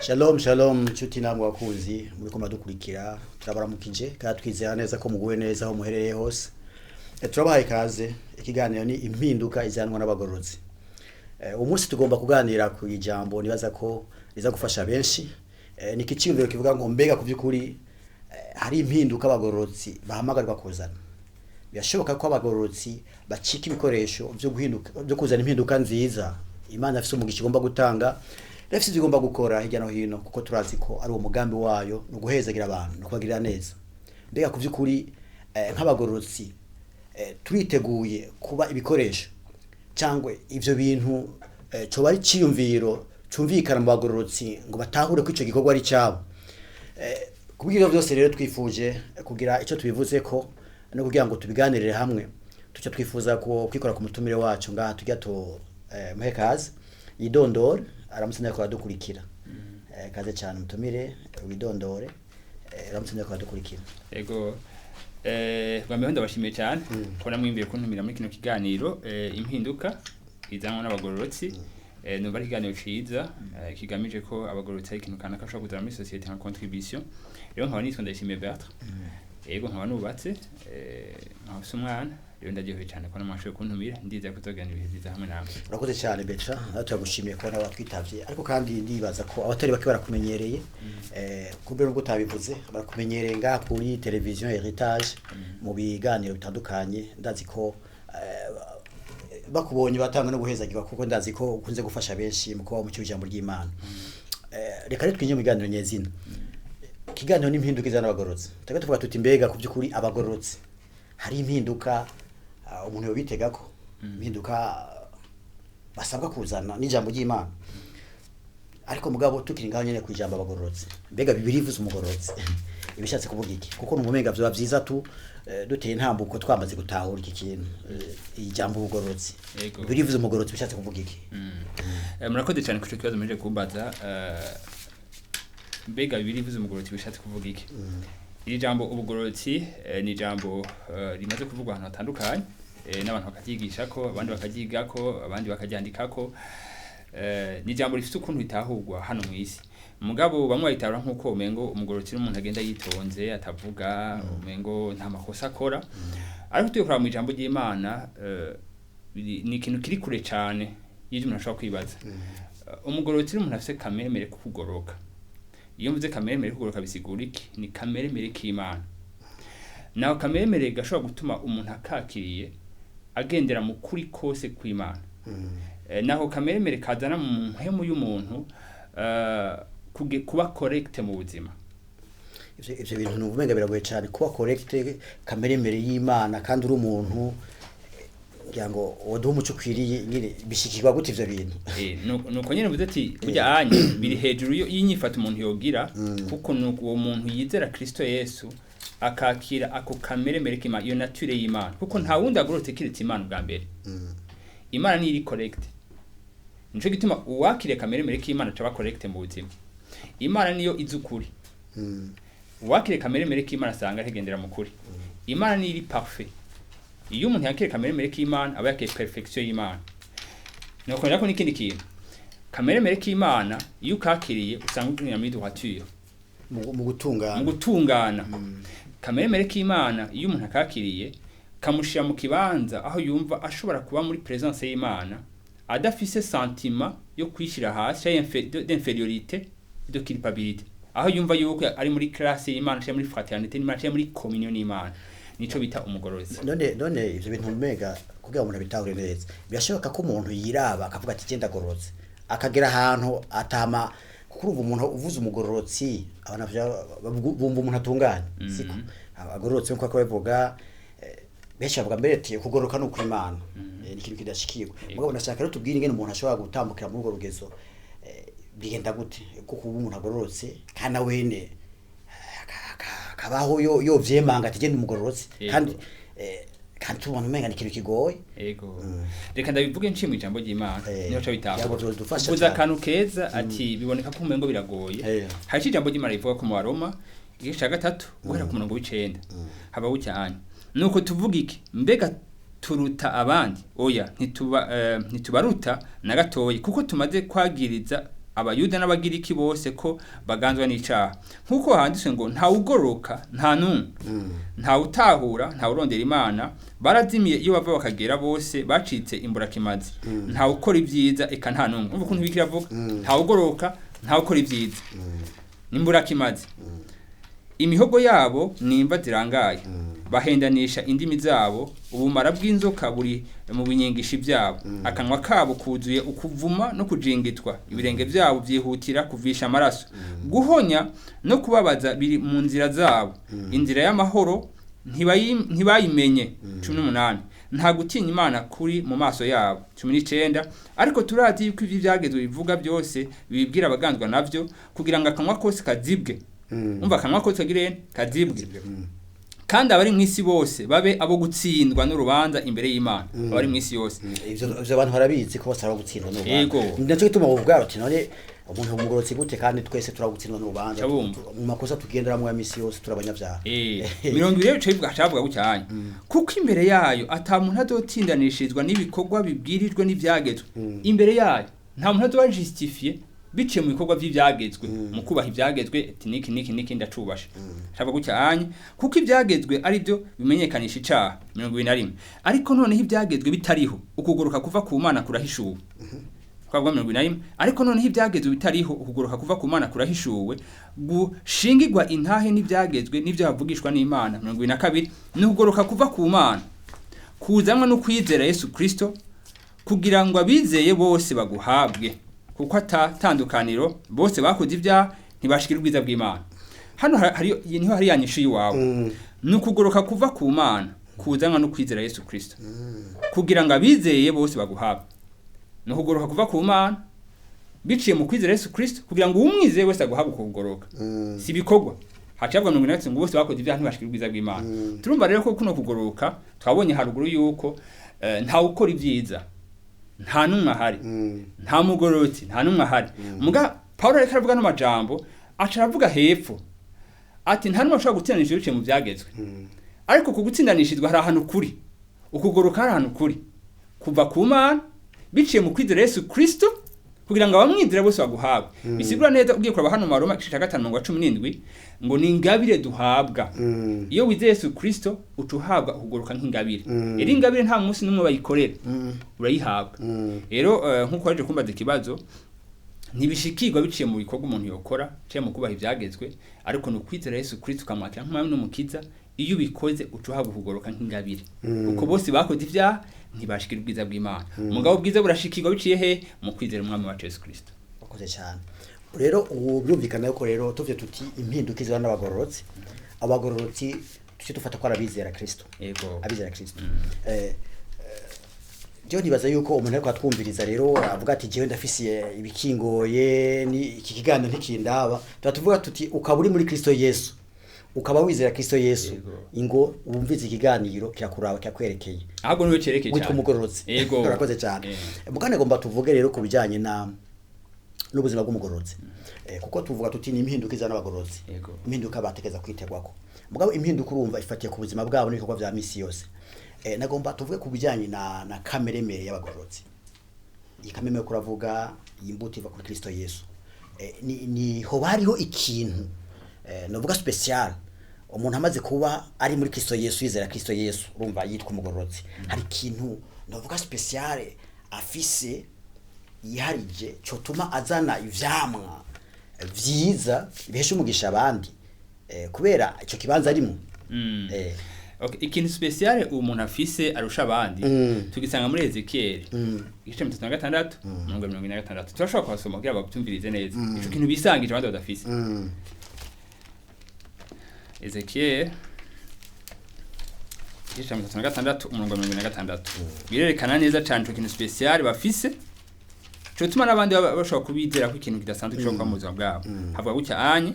Shalom shalom nshuti namwe bakunzi muriko muradukurikira, turabaramukije kandi twizera neza ko muguwe neza aho muherereye hose. Turabahaye ikaze. Ikiganiro ni Impinduka Izanwa n'Abagororotsi. Umunsi tugomba kuganira ku ijambo nibaza ko riza gufasha benshi. Ni ikiciyumviro kivuga ngo mbega ku by'ukuri hari impinduka abagororotsi bahamagarwa kuzana? Birashoboka ko abagororotsi bacika ibikoresho byo guhinduka, byo kuzana impinduka nziza Imana afise umugisha igomba gutanga, ifise ibyo igomba gukora hirya no hino, kuko turazi ko ari uwo mugambi wayo, ni uguhezagira abantu no kubagirira neza. Mbega ku by'ukuri nk'abagororotsi turiteguye kuba ibikoresho, cyangwa ivyo bintu coba ari iciyumviro cumvikana mu bagororotsi ngo batahure ko ico gikorwa ari cyabo? Kubw'ivyo byose rero twifuje kugira icyo tubivuze ko no kugira ngo tubiganirire hamwe, tuca twifuza ko kwikora ku mutumire wacu ngaha tujya tu muhe kaze yidondore, aramutse nako aradukurikira. Kaze cyane mutumire, widondore, aramutse nako aradukurikira. Ego, bwa mbere ndabashimiye cyane kubona mwimbiye kuntumira muri kino kiganiro Impinduka Izanwa n'Abagororotsi. Numva ari ikiganiro ciza kigamije ko abagororotsi ari ikintu kanaka bashobora kuzana muri société nka contribution. Rero nkaba nitwa Ndayishimiye Bertrand. Ego, nkaba nubatse, nkaba mfise umwana. Rero ndaryohewe cyane kubona mwashoboye kuntumira, ndizera ko tuzogirana ibihe vyiza hamwe namwe. Urakoze cyane Bertrand, nawe turagushimiye kubona watwitavye. Ariko kandi ndibaza ko abatari bake barakumenyereye, kumbe nubwo utabivuze barakumenyereye ngaha kuri televiziyo Heritage mu biganiro bitandukanye. Ndazi ko bakubonye batanga no guhezagirwa, kuko ndazi ko ukunze gufasha benshi mu kuba mu ijambo ry'Imana. Reka rero twinjire mu biganiro nyezina. Ikiganiro n'Impinduka Izana Abagororotsi. Tuba tuvuga tuti mbega ku by'ukuri abagororotsi hari impinduka umuntu yobitegako, impinduka basabwa kuzana n'ijambo ry'Imana? Ariko mugabo tukiri ngaho nyene ku ijambo abagororotsi, mbega Bibiliya ivuze umugororotsi ibishatse kuvuga iki? Kuko numva umenga vyoba vyiza tu duteye intambuko twamaze gutahura iki kintu, ijambo ubugororotsi. Bibiliya ivuze umugororotsi bishatse kuvuga iki? Murakoze cyane kuco kibazo muje kumbaza. Mbega Bibiliya ivuze umugororotsi bishatse kuvuga iki? Iri jambo ubugororotsi ni ijambo rimaze kuvugwa ahantu hatandukanye, n'abantu bakaryigishako, abandi bakaryigako, abandi bakaryandikako. Ni ijambo rifite ukuntu ritahurwa hano mu isi, mugabo bamwe bayitahura nk'uko umengo umugororotsi n'umuntu agenda yitonze, atavuga, umengo nta makosa akora. Ariko tugiye kuraba mu ijambo ry'Imana, ni ikintu kiri kure cane y'ivyo umuntu ashobora kwibaza. Umugororotsi ni umuntu afise kameremere ko kugoroka. Iyo mvuze kameremere ko kugoroka bisigura iki? Ni kameremere k'Imana. Naho kameremere gashobora gutuma umuntu akakiriye agendera mu kuri kose kw'Imana. Naho kameremere kazana mu mpemu y'umuntu kuba correct mu buzima. Ivyo bintu numva umenga biragoye cyane, kuba correct, kamere imbere y'Imana, kandi uri umuntu. Ngira ngo woduha umuco ukwiriye nyine, bishikirwa gute ivyo bintu? Nuko nyene mvuze ati burya anye biri hejuru y'inyifato umuntu yogira, kuko nuko uwo muntu yizera Kristo Yesu akakira ako kameremere k'Imana, iyo nature y'Imana, kuko nta wundi agororotse kiretse Imana ubwa mbere. Imana niyo iri correct, nico gituma uwakiriye kameremere k'Imana acaba correct mu buzima. Imana niyo izi ukuri. Uwakiriye kameremere k'Imana asanga arigendera mu kuri. Imana niyo iri parfait. Iyo umuntu yakiriye kameremere k'Imana aba yakiriye perfection y'Imana. Nokongera ko n'ikindi kintu, kameremere k'Imana iyo ukakiriye usanga ugendera muri droiture, mu mu gutungana. Gutungana. Kameremere k'Imana iyo umuntu akakiriye kamushira mu kibanza aho yumva ashobora kuba muri présence y'Imana adafise sentiment yo kwishira hasi canke d'infériorité, de culpabilité, aho yumva yuko ari muri classe y'Imana canke muri fraternité n'Imana canke muri communion n'Imana. Nico bita umugororotsi. None ivyo bintu umenga kugira ngo umuntu abitahure neza, birashoboka ko umuntu yiraba akavuga ati genda agororotse, akagera ahantu atama? Kuko urumva umuntu uvuze umugororotsi abantu bumva umuntu atunganye, siko? Agororotse nkuko babivuga, benshi bavuga mbere ati kugororoka ni ukw'Imana. Ni ikintu kidashikirwa. Mugabo ndashaka rero tubwire ingene umuntu ashobora gutambukira muri urwo rugezo. Bigenda gute kuko ubu umuntu agororotse kandi na wene akabaho yo vyemanga ati genda umugororotse, kandi tubona umenga ni ikintu kigoye? Ego. Reka ndabivuge nciye mu ijambo ry'Imana. Niho ca bitahura. Yego, vyodufasha Uvuze cane. akantu keza ati biboneka ko umengo biragoye. Hari ico ijambo ry'Imana rivuga ko mu Baroma igice ca 3 guhera ku murongo w'9 haba bucyane. Nuko tuvuga iki? Mbega turuta abandi? Oya, ntituba, ntitubaruta na gatoyi, kuko tumaze kwagiriza Abayuda n'Abagiriki bose ko baganzwa n'icaha, nk'uko handitswe ngo ntawugororoka nta n'umwe, ntawutahura, ntawurondera Imana, barazimiye iyo bava bakagera bose, bacitse imburakimazi, ntawukora ibyiza eka nta n'umwe. Umva ukuntu Bibiliya iravuga, ntawugororoka, ntawukora ibyiza, n'imburakimazi. Imihogo yabo ni imva zirangaye, bahendanisha indimi zabo, ubumara bw'inzoka buri mu binyengishi byabo, akanwa kabo kuzuye ukuvuma no kujingitwa, ibirenge byabo byihutira kuvisha amaraso, guhonya no kubabaza biri mu nzira zabo, inzira y'amahoro ntibayimenye. 18 Nta gutinya Imana kuri mu maso yabo. 19 Ariko turazi yuko ibyo ibyagezwe bivuga byose bibwira abaganzwa navyo, kugira ngo akanwa kose kazibwe. Umva, akanwa kose kagire kazibwe, kandi abari mu isi bose babe abo gutsindwa n'urubanza imbere y'Imana, abari mu isi yose. Ivyo abantu barabizi ko bose ari gutsindwa n'urubanza. Yego. Ni nacyo gituma bavuga bati none umuntu umugororotsi gute kandi twese turagutsindwa n'urubanza? Cabumva. Mu makosa tugenderamwo ya misi yose turabanyabyaha. 20 rero bivuga cavuga gucyanya, kuko imbere yayo ata muntu azotsindanishirizwa n'ibikorwa bibwirijwe n'ivyagezwe. Imbere yayo nta muntu azoba justifié biciye mu bikorwa vy'ivyagezwe, mu kubaha ivyagezwe, ati niki niki niki ndacubashe. Cavuga gucyanya, kuko ivyagezwe ari byo bimenyekanisha icaha. 21 Ariko noneho ivyagezwe bitariho, ukugoroka kuva ku Mana kurahishuwe. Twavuga 21, ariko noneho ibyagezwe bitariho, ukugoroka kuva ku Mana kurahishuwe, gushingirwa intahe n'ibyagezwe n'ibyo havugishwa n'Imana. 22 Ni ukugoroka kuva ku Mana kuzanwa no kwizera Yesu Kristo, kugira ngo abizeye bose baguhabwe, kuko atatandukaniro, bose bakoze ibyaha ntibashikira ubwiza bw'Imana. Hano hari niho hari yanyishu iwawe. Ni ukugoroka kuva ku Mana kuzanwa no kwizera Yesu Kristo, kugira ngo abizeye bose baguhabwe. Ni ukugoroka kuva ku Mana biciye mu kwizera Yesu Kristo, kugira ngo uwumwizeye wese aguhabwe uko kugoroka, si ibikorwa. Hacabwa 43 ngo bose bakoze ibyaha ntibashikira ubwiza bw'Imana. Turumva rero ko kuno kugoroka twabonye haruguru yuko ntawe ukora ibyiza, nta n'umwe ahari, nta mugororotsi, nta n'umwe ahari. Muga Paulo ariko aravuga no majambo, aca aravuga hepfo ati nta n'umwe ashobora gutsindanishwa biciye mu byagezwe. Ariko ku gutsindanishizwa hari ahantu kuri ukugoroka, hari ahantu kuri kuva ku Mana biciye mu kwizera Yesu Kristo, kugira ngo abamwizera bose baguhabwe. Bisigura neza ugiye kuraba hano mu Baroma igice cya 5 umurongo wa 17 ngo ni ingabire duhabwa. Iyo wizeye Yesu Kristo uca uhabwa ukugoroka nk'ingabire. Rero ingabire nta munsi n'umwe bayikorera, urayihabwa. Rero nk'uko waje kumbaza ikibazo, ntibishikirwa biciye mu bikorwa umuntu yokora ciye mu kubaha ibyagezwe, ariko ni ukwizera Yesu Kristo ukamwakira nk'umwami n'umukiza. Iyo ubikoze uca uhabwa ukugoroka nk'ingabire, kuko bose bakoze ibyaha ntibashikira ubwiza bw'Imana. Umugabo ubwiza burashikirwa biciye he? Mu kwizera umwami wacu Yesu Kristo. Wakoze cyane. Rero ubu birumvikana yuko rero tuvuze tuti impinduka izana n'abagororotsi, abagororotsi tuce dufata ko ari abizera Kristo. Yego. Abizera Kristo. Jewe nibaza yuko umuntu ariko atwumviriza rero avuga ati jewe ndafise ibikingoye, ni iki kiganiro ntikindaba. Tuba tuvuga tuti ukaba uri muri Kristo Yesu, ukaba wizera Kristo Yesu, Yego. ingo wumvize ikiganiro kirakuraba, kirakwerekeye. Ahubwo niwe cerekeye Witwa cyane. umugororotsi. Yego. Urakoze cyane. Mugane ngomba tuvuge rero ku bijyanye na n'ubuzima bw'umugororotsi, kuko tuvuga tuti ni impinduka izana n'abagororotsi. Yego. Impinduka bategeza kwitegwako, mugabo impinduka urumva ifatiye ku buzima bwabo n'ibikorwa vya misi yose. Nagomba tuvuge ku bijyanye na kameremere y'abagororotsi. Iyi kamere ko uravuga, iyi mbuto iva kuri Kristo Yesu, ni hoba hariho ikintu novuga special umuntu amaze kuba ari muri Kristo Yesu, yizera Kristo Yesu, urumva yitwa umugororotsi, hari ikintu novuga special afise yiharije cotuma azana ivyamwa vyiza bihesha umugisha abandi, kubera ico kibanza arimo? Okay, ikintu special umuntu afise arusha abandi tugisanga muri Ezekiel igice 36 umurongo wa 46. Turashobora kuhasoma kugira babyumvirize neza ico kintu bisangije abandi badafise. Ezekiel igice 36 umurongo wa 46 birerekana neza cyane ico kintu special bafise cotuma n'abandi bashobora kubizera ko ikintu kidasanzwe gishobora kuba mu buzima bwabo. Havuga gutya anye: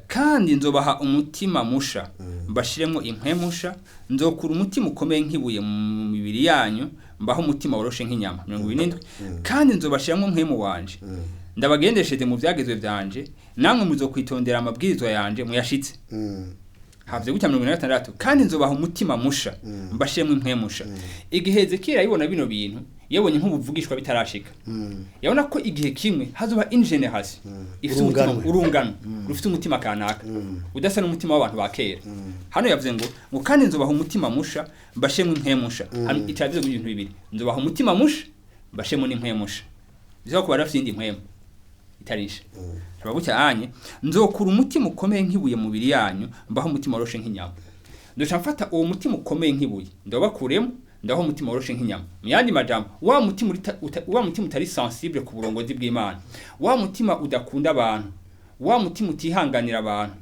Kandi nzobaha umutima musha, mbashiremo impwemusha, nzokura umutima ukomeye nk'ibuye mu mibiri yanyu, mbaho umutima woroshe nk'inyama. 77 Kandi nzobashiramo mpwemu wanje, ndabagendeshereze mu vyagezwe vyanje, namwe muzokwitondera amabwirizwa yanje muyashitse. Havuze gutya 46, kandi nzobaha umutima musha, mbashiremo impwemusha. Igihe Ezekiel yabibona bino bintu, yabonye nk'ubuvugishwa bitarashika. Yabona ko igihe kimwe hazoba une génération ifite umutima, Urunganwe. Urungano rufite umutima kanaka udasa n'umutima w'abantu ba kera. Hano yavuze ngo kandi nzobaha umutima musha, mbashiremo impwemusha. Hano itavuze ngo ibintu bibiri: nzobaha umutima musha, mbashiremo n'impwemusha. Bivuga ko bari bafite iyindi mpwemu itarisha. Tuba gutya anye: nzokura umutima ukomeye nk'ibuye mu mubiri yanyu, mbaho umutima woroshe nk'inyama. Ndoca mfata uwo mutima ukomeye nk'ibuye ndabakuremo, ndaho umutima woroshe nk'inyama. Mu yandi majambo, wa mutima wa mutima utari sensible ku burongozi bw'Imana, wa mutima udakunda abantu, wa mutima utihanganira abantu,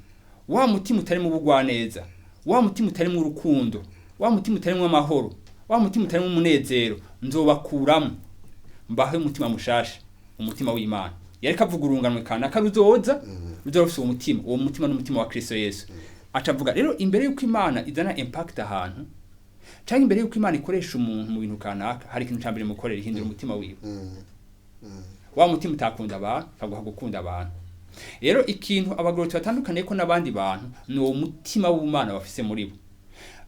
wa mutima utari mu bugwaneza, wa mutima utari mu rukundo, wa mutima utari mu amahoro, wa mutima utari mu munezero, nzobakuramo mbahe umutima mushasha, umutima w'Imana. Yariko avuga urunganwe kanaka ruzoza, ruzoba rufise uwo mutima. Uwo mutima n'umutima wa Kristo Yesu. Aca avuga rero, imbere yuko Imana izana impact ahantu, canke imbere yuko Imana ikoresha umuntu mu bintu kanaka, hari ikintu ca mbere mukorera: ihindura umutima wiwe. Wa mutima utakunda abantu, akaguha gukunda abantu. Rero ikintu abagororotsi batandukaniye ko n'abandi bantu ni uwo mutima w'Umana bafise muri bo.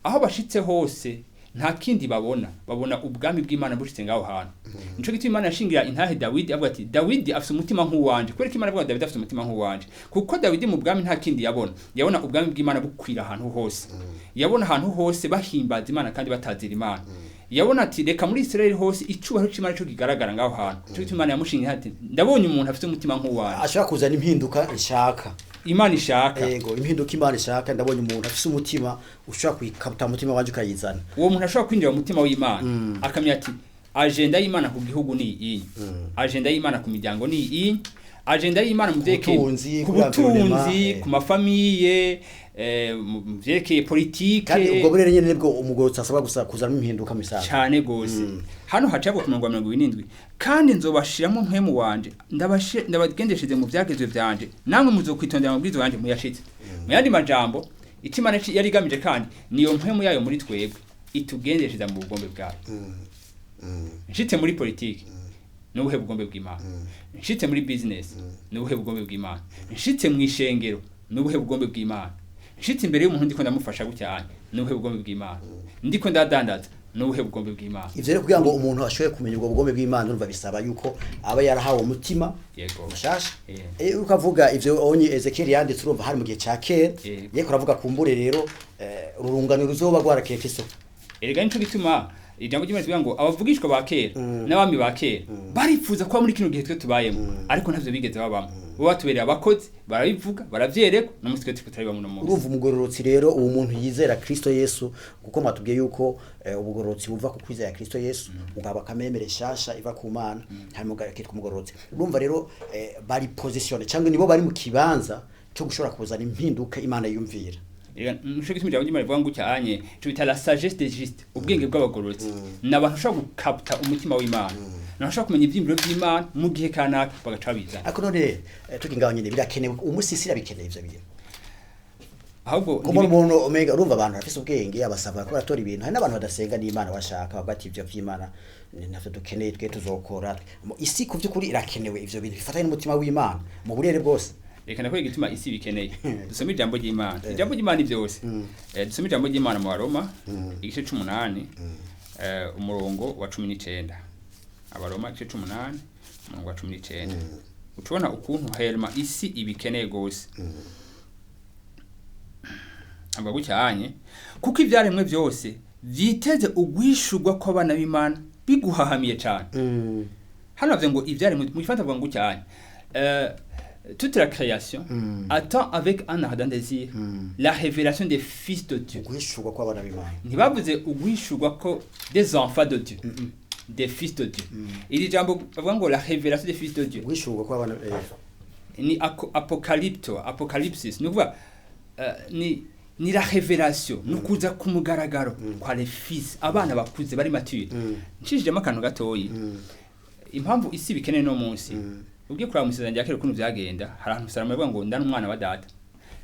Aho bashitse hose nta kindi babona, babona ubwami bw'Imana bushitse ngaho hantu. Nico gituma Imana yashingira intahe Dawidi, avuga ati: "Dawidi afise umutima nk'uwanje." Kubera ko Imana avuga Dawidi afise umutima nk'uwanje, kuko Dawidi mu bwami nta kindi yabona, yabona ubwami bw'Imana bukwira ahantu hose, yabona ahantu hose bahimbaza Imana kandi batazira Imana. Yabona ati: "Reka muri Israeli hose icubahiro c'Imana ico kigaragara ngaho hantu." Nico gituma Imana yamushingira ati: "Ndabonye umuntu afise umutima nk'uwanje." Ashobora kuzana impinduka nshaka. Imana ishaka. Yego, impinduka Imana ishaka. Ndabonye umuntu afise umutima ushobora kuyikabuta umutima wanje ukayizana. Uwo muntu ashobora kwinjira mu mutima w'Imana, akamenya ati: agenda y'Imana ku gihugu ni iyi, agenda y'Imana ku miryango ni iyi, agenda y'Imana mu vyerekeye butunzi, ku kuri environnement, butunzi, ku ma familles, mu vyerekeye politike. Kandi ubwo burere nyene nibwo umugororotsi asabwa gusa kuzanamo impinduka mu misango. Cyane gose. Hano haca ku murongo wa 77: kandi nzobashiramo mpwemu wanje, ndabagendeshereze mu vyagezwe vyanje, namwe muzokwitondera amabwiriza yanje muyashitse. Mu yandi majambo, icyo Imana yari igamije kandi niyo mpwemu yayo muri twebwe itugendeshereza mu bugombe bwayo. Nshitse muri politiki, ni ubuhe bugombe bw'Imana? Nshitse muri business, ni ubuhe bugombe bw'Imana? Nshitse mu ishengero, ni ubuhe bugombe bw'Imana? Nshitse imbere y'umuntu ndiko ndamufasha gucyane, ni ubuhe bugombe bw'Imana? Ndiko ndadandaza, ni ubuhe bugombe bw'Imana? Ivyo rero, kugira ngo umuntu ashobore kumenya ubwo bugombe bw'Imana, urumva bisaba yuko aba yarahawe umutima mushasha. Ukavuga ivyo onye Ezekiel yanditse, urumva hari mu gihe ca kera. Yeko uravuga kumbure rero urungano ruzoba rwarakeye Kristo. Erega nico gituma ijambo ry'Imana rivuga ngo abavugishwa ba kera n'abami ba kera barifuza kuba muri kino gihe twe tubayemo, ariko ntavyo bigeze babamo. Bo batubereye abakozi, barabivuga, baravyerekwa, no munsi twe turiko turabibamo uno munsi. Urumva umugororotsi rero, uwo muntu yizera Kristo Yesu, kuko mwatubwiye yuko ubugororotsi buva ku kwizera Kristo Yesu, ugaba akamemere shasha iva ku Mana, hanyuma ugakitwa umugororotsi. Urumva rero bari position cyangwa nibo bari mu kibanza cyo gushobora kuzana impinduka Imana yumvira. Erega nico gituma ijambo ry'Imana rivuga ngo cyanye ico bita la sagesse des justes, ubwenge bw'abagororotsi, ni abantu bashobora gukapta umutima w'Imana, ni abantu bashobora kumenya ivyiyumviro vy'Imana mu gihe kanaka bagaca babizana. Ariko none tuki ngaho nyine, birakenewe umusisi, irabikeneye ivyo bintu? Ahubwo Kuko umuntu omega, urumva abantu bafise ubwenge abasaba ko baratora ibintu. Hari n'abantu badasenga n'Imana bashaka, bavuga ati: "Ivyo vy'Imana ni ntavyo dukeneye, twe tuzokora." Isi ku vy'ukuri irakenewe ivyo bintu bifatanye n'umutima w'Imana mu burere bwose? Reka ndakwereka igituma isi bikeneye. Dusome ijambo ry'Imana. Ijambo ry'Imana ni byose. Dusome ijambo ry'Imana mu Baroma igice c'umunani, umurongo wa 19. Abaroma igice c'umunani, umurongo wa 19, ucubona ukuntu herma isi ibikeneye gose. Avuga gucyanye: kuko ivyaremwe byose vyiteze uguhishurwa kw'abana b'Imana biguhahamiye cane. Hano bavuze ngo ivyaremwe, mu gifaransa bavuga ngo cyane toute la création attend avec un ardent désir la révélation des fils de Dieu. Uguhishurwa kw'abana b'Imana. Ntibavuze uguhishurwa ko des enfants de Dieu, des fils de Dieu. Iri jambo bavuga ngo la révélation des fils de Dieu, Uguhishurwa kw'abana. Ni apocalypto, apocalypsis, ni ukuvuga ni la révélation, ni ukuza ku mugaragaro kwa les fils, abana bakuze bari mature. Nshishijemo akantu gatoyi, impamvu isi bikeneye no munsi, ugiye kuraba mu isezerano rya kera ukuntu byagenda, hari ahantu Salomo yavuga ngo: "Ndana umwana wa data."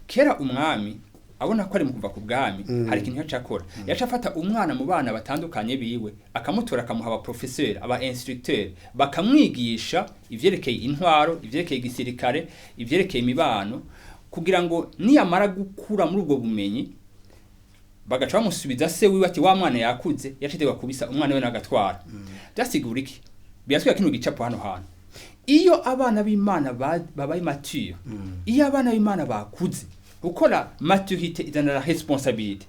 Kera umwami abona ko ari mu kuva ku bwami, hari ikintu yaca akora: yaca afata umwana mu bana batandukanye biwe, akamutora, akamuha aba professeur, aba instructeur, bakamwigisha ivyerekeye intwaro, ivyerekeye igisirikare, ivyerekeye imibano, kugira ngo niyamara gukura muri ubwo bumenyi. Bagaca bamusubiza se wiwe ati wa mwana yakuze yacitegwa kubisa umwana we nagatwara. Byasigura iki? Biratwereka kino gicapo hano hantu. Iyo abana b'Imana babaye mature, iyo abana b'Imana bakuze, gukora maturité izana la responsabilité.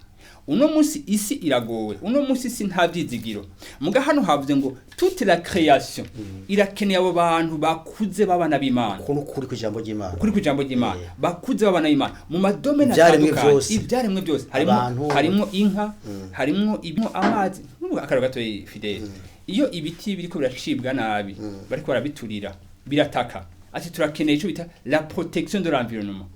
Uno munsi isi iragowe, uno munsi isi nta byizigiro. Muga hano havuze ngo toute la création irakeneye abo bantu bakuze b'abana b'Imana. Uko nukuri kw'ijambo ry'Imana. Ukuri kw'ijambo ry'Imana, bakuze b'abana b'Imana mu ma domaines Ivyaremwe atandukanye. vyose. Ivyaremwe byose harimo Abantu. Harimo inka, harimo ibimo amazi. Nk'ubu akararo gatoyi, Fidele, iyo ibiti biriko biracibwa nabi, bariko barabiturira, birataka ati turakeneye ico bita la protection de l'environnement.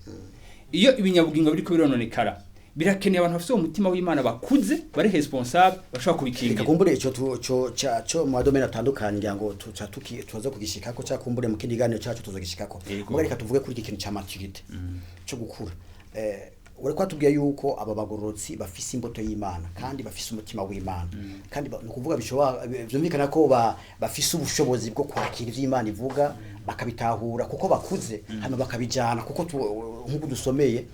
Iyo ibinyabugingo biriko birononekara, birakeneye abantu bafite uwo mutima w'Imana bakuze, bari responsable, bashobora Reka kubikingira. kumbure ico co co mu ma domaines atandukanye, ngira ngo tuca tuki tuza kugishikako, ca kumbure mu kindi kiganiro cacu tuzogishikako. Yego. Muga reka tuvuge kuri iki kintu ca maturité, cyo gukura. Uri kwatubwiye yuko aba bagororotsi bafise imbuto y'Imana kandi bafise umutima w'Imana, kandi ni ukuvuga bishobora vyumvikana ko bafise ubushobozi bwo kwakira ivyo Imana ivuga, bakabitahura kuko bakuze, hanyuma bakabijana kuko nk'uko dusomeye,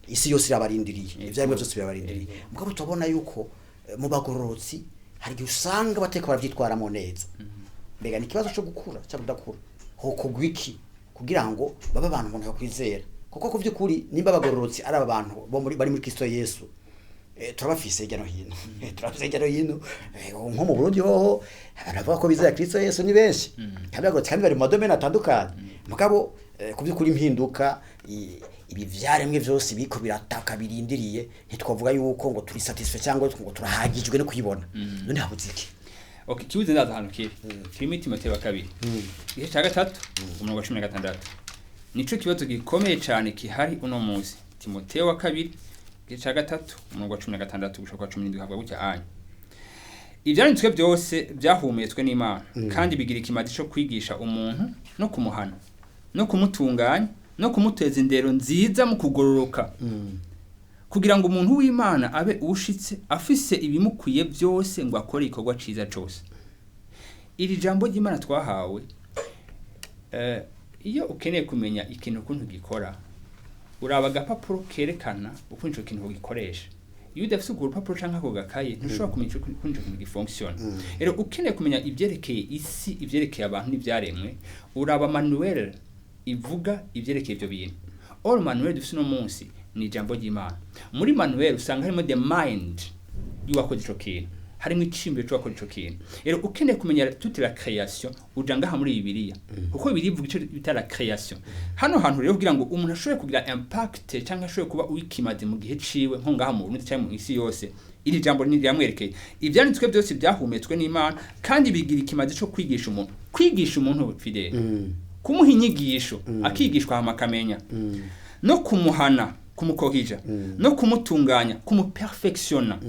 isi yose irabarindiriye, ivyaremwe byose birabarindiriye. Mugabo tubona yuko mu bagororotsi hari igihe usanga bateka baravyitwaramo neza. Mbega ni ikibazo cyo gukura cyangwa kudakura? Hokorwa iki kugira ngo babe abantu umuntu yakwizera? Kuko ku by'ukuri nimba abagororotsi ari aba bantu bo muri bari muri Kristo Yesu, turabafise hirya no hino, turabafise hirya no hino. Nko mu Burundi hoho baravuga ko bizera Kristo Yesu ni benshi, kandi abagororotsi, kandi bari mu ma domaines atandukanye. Mugabo ku by'ukuri impinduka, ibi vyaremwe vyose biriko birataka birindiriye, ntitwavuga yuko ngo turi satisfait cyangwa ngo turahagijwe no kuyibona. None habuze iki? Okay, kibuze ndaza ahantu kiri. Kirimo Timoteyo wa kabiri, igice cya 3, umurongo wa 16. Nico kibazo gikomeye cyane kihari uno munsi. Timoteyo wa kabiri, igice cya 3, umurongo wa 16 gushika kwa 17, havuga gutya anya: "Ivyanditswe byose byahumetswe n'Imana kandi bigira ikimazi cyo kwigisha umuntu, no kumuhana, no kumutunganya, no kumuteza indero nziza mu kugororoka, kugira ngo umuntu w'Imana abe ushitse, afise ibimukwiye byose ngo akore igikorwa ciza cose." Iri jambo ry'Imana twahawe, iyo ukeneye kumenya ikintu ukuntu gikora, uraba agapapuro kerekana ukuntu ico kintu gikoresha. Iyo udafise urwo rupapuro canke ako gakaye, ntushobora kumenya ukuntu ico kintu gifonctionne. Rero ukeneye kumenya ivyerekeye isi, ivyerekeye abantu n'ivyaremwe, uraba manuel ivuga ivyerekeye ivyo bintu. Or manuel dufise uno munsi ni ijambo ry'Imana. Muri manuel usanga harimo the mind y'uwakoze ico kintu, harimo icimbiro c'uwakoze ico kintu. Rero ukeneye kumenya toute la création, uja ngaha muri Bibiliya, kuko Bibiliya ivuga ico bita la création hano hantu. Rero kugira ngo umuntu ashobore kugira impact cyangwa ashobore kuba uwikimaze mu gihe ciwe, nko ngaha mu Burundi cyangwa mu isi yose, iri jambo ni ryamwerekeye: "Ivyanditswe byose byahumetswe n'Imana kandi bigira ikimazi co kwigisha umuntu." Kwigisha umuntu, Fidele, kumuha inyigisho, akigishwa hama akamenya, no kumuhana, kumukorija, no kumutunganya, kumuperfectionna,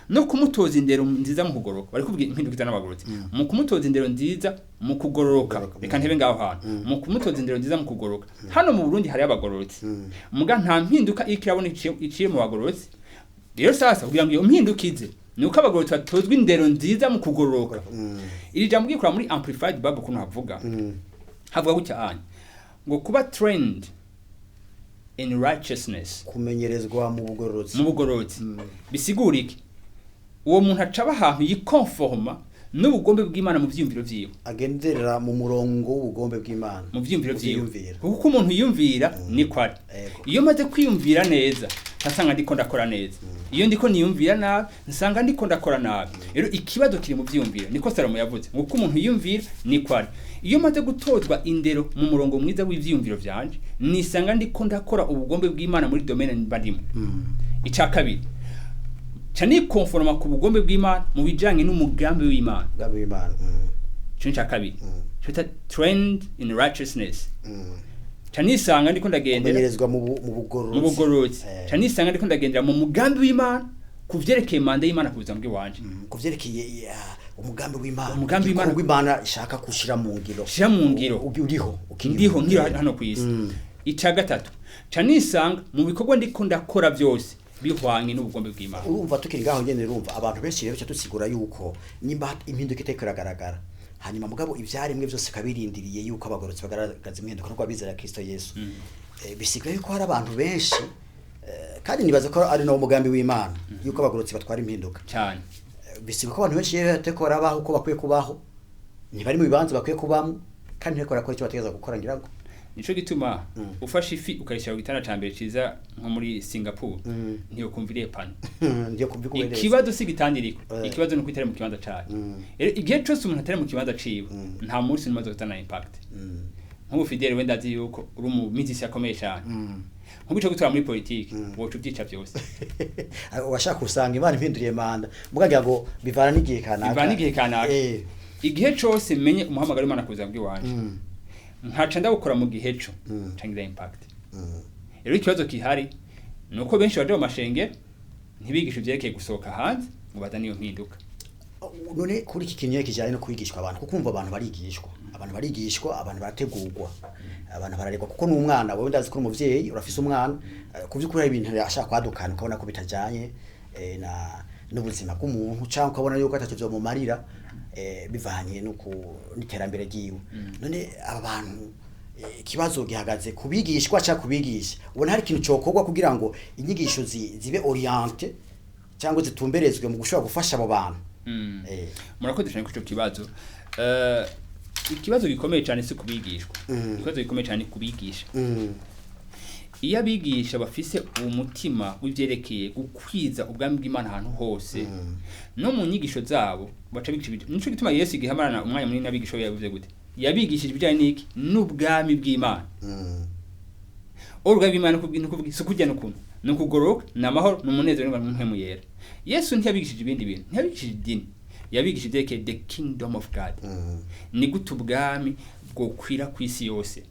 no kumutoza indero nziza mu kugororoka. Bari kuvuga impinduka n'abagororotsi mu kumutoza indero nziza mu kugororoka. Reka ntebe ngaho hantu, mu kumutoza indero nziza mu kugororoka. Hano mu Burundi hariyo abagororotsi, muga nta mpinduka iriko irabona iciye mu bagororotsi. Rero sasa kugira ngo iyo mpinduka ize, ni uko abagororotsi batozwa indero nziza mu kugororoka. Iri jambo ugiye kuraba muri Amplified Bible ukuntu havuga, havuga gutya anya ngo kuba trained in righteousness. Kumenyerezwa mu bugororotsi. Mu bugororotsi. Bisigura iki? Uwo muntu aca aba ahantu yikonforma n'ubugombe bw'Imana mu vyiyumviro vyiwe. Agenderera mu murongo w'ubugombe bw'Imana. Mu vyiyumviro Mu vyiwe. vyiyumviro. Kuko uko umuntu yiyumvira niko ari. Iyo maze kwiyumvira neza, nsanga ndiko ndakora neza. Iyo ndiko niyumvira nabi, nsanga ndiko ndakora nabi. Rero ikibazo kiri mu vyiyumviro. Niko Salomo yavuze ngo uko umuntu yiyumvira niko ari. Iyo maze gutozwa indero mu murongo mwiza w'ivyiyumviro vyanje, nisanga ndiko ndakora ubugombe bw'Imana muri domaine mba ndimo. Ica kabiri, ca nikonforma ku bugombe bw'Imana mu bijanye n'umugambi w'Imana. Umugambi w'Imana. Ico ni ica kabiri, ico bita trained in righteousness. Ca nisanga ndiko ndagendera Kumenyerezwa mu bugororotsi. Mu bugororotsi. Ca nisanga ndiko ndagendera mu mugambi w'Imana ku vyerekeye manda y'Imana ku buzima bw'iwanje. Ku vyerekeye umugambi w'Imana. Umugambi w'Imana. Igikorwa Imana ishaka gushira mu ngiro. Shira mu ngiro. Uriho ukiriho. Ndiho nkiri hano ku isi. Ica gatatu, ca nisanga mu bikorwa ndiko ndakora byose bihwanye n'ubugombe bw'Imana. Urumva tukiri ngaho nyene, urumva abantu benshi rero dusigura yuko nimba impinduka iteko iragaragara, hanyuma mugabo ivyaremwe byose kabirindiriye yuko abagororotsi bagaragaza impinduka no kwabizera Kristo Yesu, bisigura yuko hari abantu benshi. Kandi nibaza ko ari no mugambi w'Imana yuko abagororotsi batwara impinduka. Cyane. Bisiba ko abantu benshi rero bateko barabaho uko bakwiye kubaho, ntibari mu bibanza bakwiye kubamo, kandi ntibari barakora icyo bategereza gukora, ngira ngo. Nico gituma ufashe ifi ukayishyira ku gitanda ca mbere ciza nko muri Singapore, ntiyokumva irepana. Ndiyo kubikubereza. Ikibazo si igitanda iriko, ikibazo ni uko itari mu kibanza cayo. Rero igihe cose umuntu atari mu kibanza ciwe, nta munsi n'umwe azozana impact. Nk'ubu Fidele, wenda azi yuko uri umu musicien akomeye cyane, nk'ubu ico gutora muri politiki woca uvyica vyose. Washaka usanga Imana impinduriye manda, mugagira ngo bivana n'igihe kanaka. Bivana n'igihe kanaka. Igihe cose menye umuhamagaro w'Imana kuza bw'iwanje, nkaca ndawukora mu gihe co cangira impact. Rero ikibazo kihari ni uko benshi baje mu mashengero ntibigishe ivyerekeye gusohoka hanze ngo bazane iyo mpinduka. None kuri iki kintu kijyanye no kwigishwa abantu, kuko umva abantu barigishwa, abantu barigishwa, abantu barategurwa, abantu bararegwa, kuko n'umwana wowe ndazi ko uri umuvyeyi, urafise umwana, ku by'ukuri hari ibintu ashaka kwadukana ukabona ko bitajyanye na n'ubuzima bw'umuntu, cyangwa ukabona yuko atacyo vyomumarira, bivanye no ku n'iterambere ryiwe. None aba bantu, ikibazo gihagaze kubigishwa cyangwa kubigisha? Ubona hari ikintu cokorwa kugira ngo inyigisho zibe orientées cyangwa zitumberezwe mu gushobora gufasha abo bantu? Murakoze cyane kuri ico kibazo. Ikibazo gikomeye cyane si kubigishwa, ikibazo gikomeye cyane ni kubigisha. Iyo abigisha bafise umutima w'ivyerekeye gukwiza ubwami bw'Imana ahantu hose, no mu nyigisho zabo baca bigisha nico gituma Yesu igihe amarana umwanya munini n'abigisha be yavuze gute? Yabigishije ibijyanye n'iki? N'ubwami bw'Imana. Ubwami bw'Imana ni ukuvuga si ukurya n'ukuntu, ni ukugororoka, ni amahoro, ni umunezero n'ingano mpwemu yera. Yesu ntiyabigishije ibindi bintu, ntiyabigishije idini, yabigishije ivyerekeye the kingdom of God. Ni gute ubwami bwokwira ku isi yose?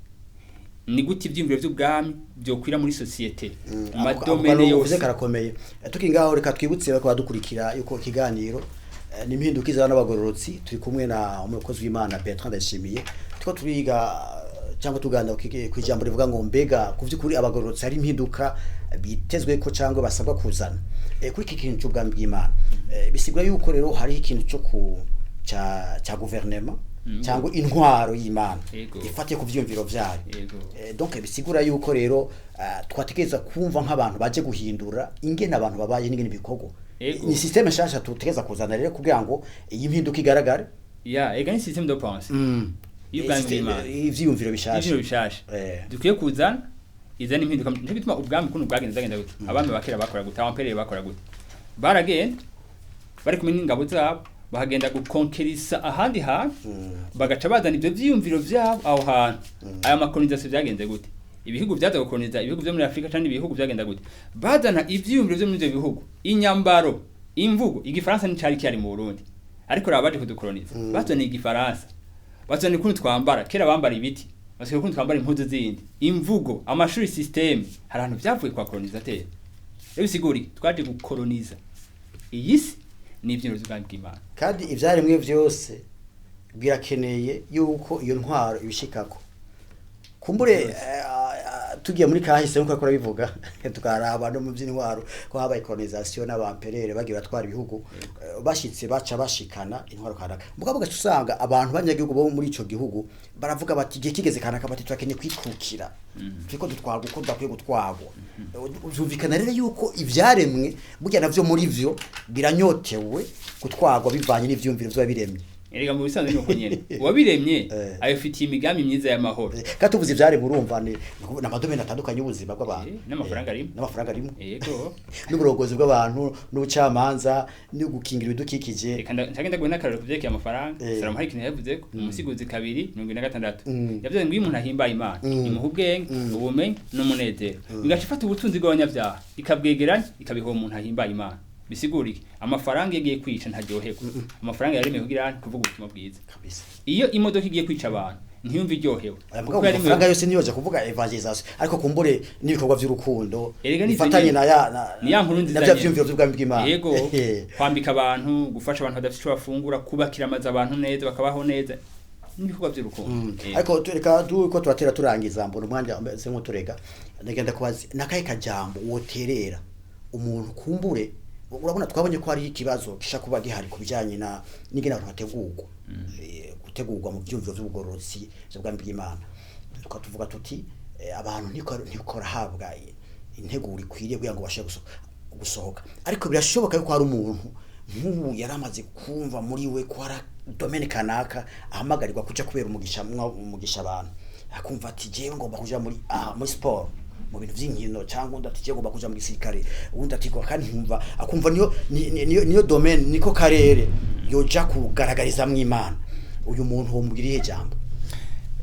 Ni gute ivyiyumviro vy'ubwami byokwira muri société, mu ma domaines Uvuze yose? karakomeye. Tukiri ngaho, reka twibutse bariko badukurikira yuko ikiganiro ni impinduka izana n'abagororotsi. Turi kumwe na umukozi w'Imana Bertrand Ndayishimiye, turiko turiga cyangwa tuganira ku ijambo rivuga ngo mbega ku by'ukuri abagororotsi hari impinduka bitezwe ko cyangwa basabwa kuzana? Kuri iki kintu cy'ubwami bw'Imana, bisigura yuko rero hariho ikintu cyo ku ca guverinema cyangwa intwaro y'Imana ifatiye ku vyiyumviro vyayo. Donc bisigura yuko rero twategereza kumva nk'abantu baje guhindura ingene abantu babaye n'ingene ibikorwa. Ni système nshasha tutegereza kuzana rero kugira ngo iyi mpinduka igaragare. Ya, ega ni système de pensée y'ubwami bw'Imana. Ivyiyumviro bishasha. Ivyiyumviro bishasha dukwiye kuzana, izana impinduka. Nico gituma ubwami ukuntu bwagenze zagenda gute? Abami ba kera bakora gute? Abamperere bakora gute? Baragenda bari kumwe n'ingabo zabo, bahagenda gukonkerisa ahandi hantu, bagaca bazana ivyo vyiyumviro vyabo aho hantu. Aya ma colonisation vyagenze gute? Ibihugu vyaza gukoloniza ibihugu vyo muri Afrika canke ibihugu vyagenda gute? Bazana ivyiyumviro vyo muri ivyo bihugu, inyambaro, imvugo. Igifaransa nticari kihari mu Burundi, ariko raba baje kudukoloniza bazana igifaransa, bazana ukuntu twambara. Kera bambara ibiti, basigaye ukuntu twambara impuzu zindi, imvugo, amashuri, système. Hari ahantu vyavuye kwa colonisateur. Rero bisigura iki? Twaje gukoloniza iyi si n'ivyiyumviro vy'ubwami bw'Imana. Kandi ivyaremwe vyose birakeneye yuko iyo ntwaro ibishikako. Kumbure tugiye muri kahise nkuko akora bivuga, tukaraba no mu by'intwaro ko habaye colonisation n'abamperere bagiye batwara ibihugu, bashitse baca bashikana intwaro kanaka, mugabo ugaca usanga abantu banyagihugu bo muri ico gihugu baravuga bati igihe kigeze kanaka bati turakeneye kwikukira, turiko dutwarwa uko tudakwiye gutwarwa. Vyumvikana rero yuko ivyaremwe burya navyo muri vyo biranyotewe gutwarwa bivanye n'ivyumviro vyo biremye. Erega mu bisanzwe nuko nyene uwabiremye abifitiye imigambi myiza y'amahoro. Kandi tuvuze ivyaremwe, urumva ni ama domaines atandukanye y'ubuzima bw'abantu. N'amafaranga arimo. N'amafaranga arimo. N'uburongozi bw'abantu, n'ubucamanza, no gukingira ibidukikije. Reka nshake ndaguhe n'akarorero ku vyerekeye amafaranga. Salomo hari ikintu yavuze ko Umusigizi 2:76 yavuze ngo iyo umuntu ahimbaye Imana, imuha ubwenge, ubumenyi n'umunezero, bigaca ifata ubutunzi bw'abanyabyaha ikabwegeranya ikabiha uwo muntu ahimbaye Imana. Bisigura iki? Amafaranga iyo agiye kwica ntaryoherwa. Amafaranga yaremewe kugira kuvuga ubutumwa bwiza. Kabisa. Iyo imodoka igiye kwica abantu ntiyumve iryohewe. Aya Kuko mugabo yaremewe amafaranga yose niyoja kuvuga évangélisation, ariko kumbure n'ibikorwa vy'urukundo Erega ni bifatanye izo na ya na Ni ya nkuru nziza na bya nyene. vyumviro vy'ubwami bw'Imana. Yego, kwambika abantu, gufasha abantu badafite ico bafungura, kubakira amazu abantu neza bakabaho neza, n'ibikorwa by'urukundo. Ariko reka duko turatera turangiza, mbona umwanya ameze nk'uturega, ndagenda kubaza nakahe kajambo woterera umuntu? Kumbure urabona twabonye ko hari ikibazo kisha kuba gihari ku bijyanye na n'ingene abantu bategurwa, gutegurwa mu byumviro by'ubugororotsi by'ubwami bw'Imana. Tukaba tuvuga tuti abantu ntiko ntikorahabwa Integuro ikwiriye kugira ngo bashe gusohoka. Ariko birashoboka yuko hari umuntu nk'ubu yari amaze kumva muri we ko hari domaine kanaka ahamagarirwa kuja kubera umugisha, umugisha abantu, akumva ati jewe ngomba kuja muri sport, mu bintu vy'inkino, cyangwa undi ati jewe ngomba kuja mu gisirikare, uwundi ati kandi nkumva akumva niyo niyo domaine, niko karere yoja kugaragarizamwo Imana. Uyu muntu womubwira ihe jambo?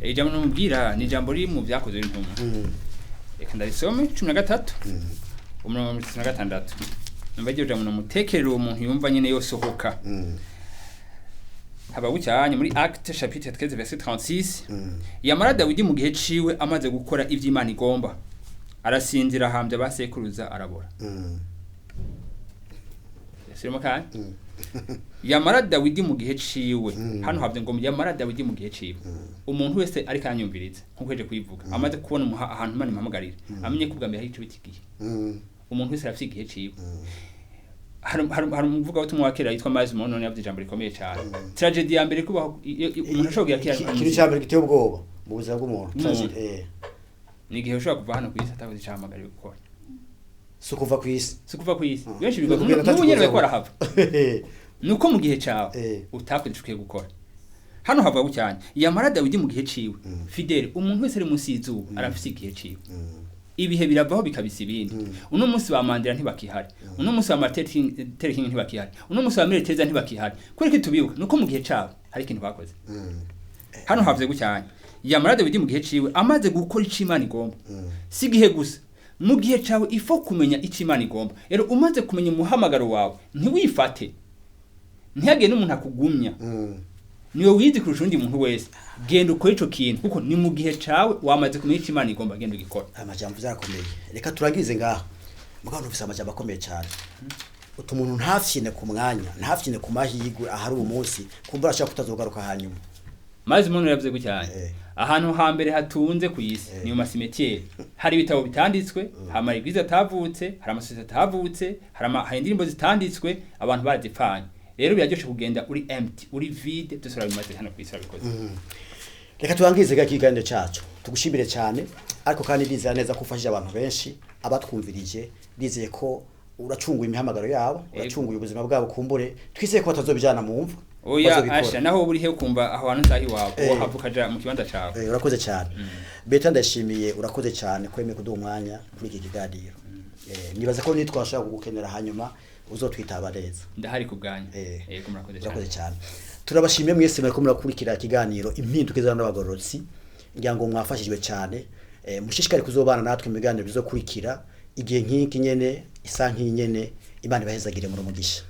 Ijambo namubwira ni ijambo riri mu Byakozwe n'Intumwa. Reka ndarisome, 13 umurongo wa 36. Numva iryo jambo namutekerera uwo muntu yumva nyene yosohoka. Haba bucyanye muri Acte chapitre 13 verset 36: "Yamara Dawidi mu gihe ciwe amaze gukora ivy'Imana igomba, arasinzira, ahambya abasekuruza, arabora." Yasubiremo kandi: "Yamara Dawidi mu gihe ciwe." Hano havye ngo "yamara Dawidi mu gihe ciwe". Umuntu wese ariko aranyumviriza, nkuko heje kubivuga, amaze kubona ahantu Imana imuhamagarira, amenye ko ubwa mbere hari ico bita igihe. Umuntu wese arafise igihe ciwe. Hari umuvugabutumwa wa kera yitwa Myles Munroe, yavuze ijambo rikomeye cyane: tragedy ya mbere kubaho, umuntu ashobora kugira kera, Ikintu cya mbere giteye ubwoba mu buzima bw'umuntu. Umuntu. Tragedy, ni igihe ushobora kuva hano ku isi atakoze ico ahamagariwe gukora. Si ukuva ku isi. Si kuva ku isi. Benshi Ni biga ukugenda n'ubu nyene bariko atacikozeho. barahava. Nuko mu gihe cawe utakoze ico ukwiye gukora. Hano havuga cyane "yamara Dawidi mu gihe ciwe". Fidele, umuntu wese ari munsi y'izuba arafise igihe ciwe. Ibihe biravaho bikabisa ibindi. Uno munsi ba Mandela ntibakihari, uno munsi ba Martin Luther King ntibakihari, uno munsi ba Mary Teresa ntibakihari. Kubera ko tubibuka nuko mu gihe cabo hari ikintu bakoze. Hano havuze gucyane "yamara Dawidi mu gihe ciwe amaze gukora ico Imana igomba". Si igihe gusa, mu gihe cawe ifo kumenya ico Imana igomba. Rero umaze kumenya umuhamagaro wawe, ntiwifate, ntihagire n'umuntu akugumya. Niwe wizi kurusha undi muntu wese. Genda ukore ico kintu, kuko ni mu gihe cawe, wamaze kumenya ico Imana igomba. Genda ugikora. Amajambo zarakomeye. Reka turangirize ngaha. Mugabo numvise amajambo akomeye cyane. Utu umuntu ntafyine ku mwanya, ntafyine ku mahirwe ahari uwo munsi, kumva arashaka kutazogaruka hanyuma. Maze umuntu yavuze gutya: ahantu hambere hatunze ku isi ni mu ma cimetières. Hari ibitabo bitanditswe, hari ama églises atavutse, hari amasosiyete atavutse, hari indirimbo zitanditswe, abantu barazipfanye. Rero biraryoshe kugenda uri empty, uri vide. Byose urabimaze hano ku isi, urabikoze. Reka turangize ga kiganiro cyacu. Tugushimire cyane, ariko kandi ndizera neza ko ufashije abantu benshi abatwumvirije. Ndizeye ko uracunguye imihamagaro yabo, uracunguye ubuzima bwabo. Kumbure twizeye ko batazobijana mu mva. Oya. Bazobikora. Asha, naho uri he, ukumva aho hantu nsahi iwawe, wohava ukaja mu kibanza cawe. Urakoze cyane, Beta. Ndashimiye, urakoze cyane kwemeye kuduha umwanya kuri iki kiganiro. Nibaza ko nitwashaka kugukenera hanyuma uzotwitaba neza. Ndahari ku bwanyu. Yego, murakoze cyane. Urakoze cyane. Turabashimiye mwese muriko murakurikira ikiganiro Impinduka Izana n'Abagororotsi. Ngira ngo mwafashijwe cyane. Mushishikare kuzobana natwe mu biganiro bizokurikira, igihe nk'iki nyene, isa nk'iyi nyene. Imana ibahezagire muri umugisha.